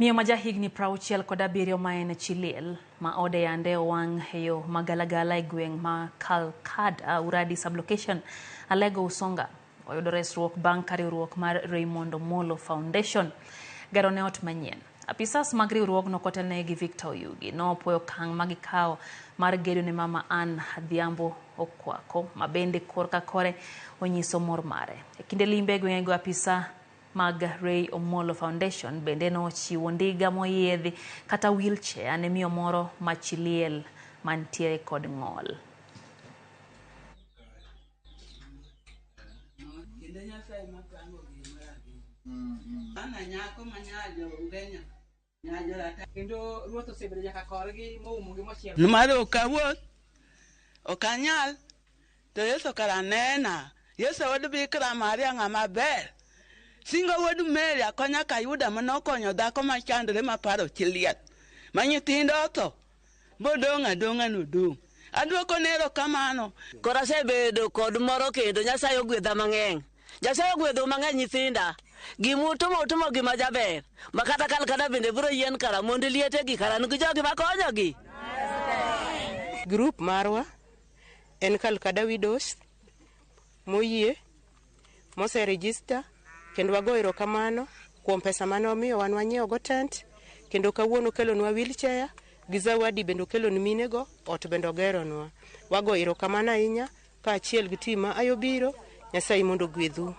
Miyo ma jahigni 67 ma en chi liel ma ode yande owang' e yo ma galagala e gweng' ma Kalkada, Uradi sub-location, Alego Usonga, oyudo resruok bang' ka riwruok mar Raymond Omolo Foundation gero ne ot manyien. Apisas mag riwruogno kotelnegi gi Victor Oyugi nopuoyo okang' ma gikawo mar gedo ne mama Ann Adhiambo Okwako ma bende korka kore onyiso mor mare. E kinde limbe e gwengego apisa mag Ray Omolo Foundation bende nochiwo ndiga moyiedhi kata wheelchair ne miyo moro ma chi liel mantiere kod ng'ol. Nimar ok awuoth, ok anyal, to Yesu kara nena. Yesu wuod Bikra Maria ng'ama ber. Singo wuod Mary akonya kayuda mane okonyo dhako machandre maparo chi liel, ma nyithinde otho, Modong' adong'a nodong'. Adwoko ne erokamano. Koro asebedo kod moro kendo Nyasaye ogwedha mang'eny. Nyasaye ogwedhou mang'eny nyithinda. Gima utimo utimo gima jaber. Ma kata Kalkada bende biro yien kara mond liete gi kara nigi jogi makonyogi. Group marwa en Kalkada Widows moyie mose register kendo wago erokamano kuom pesa mane omiyowa nwanyiewo go tent kendo kawuono okelonwa wheelchair gi zawadi bende okeloni minego ot bende ogeronwa. Wago erokamano ahinya kaachiel gi team ma Ayo biro, Nyasaye mondo ogwedhu.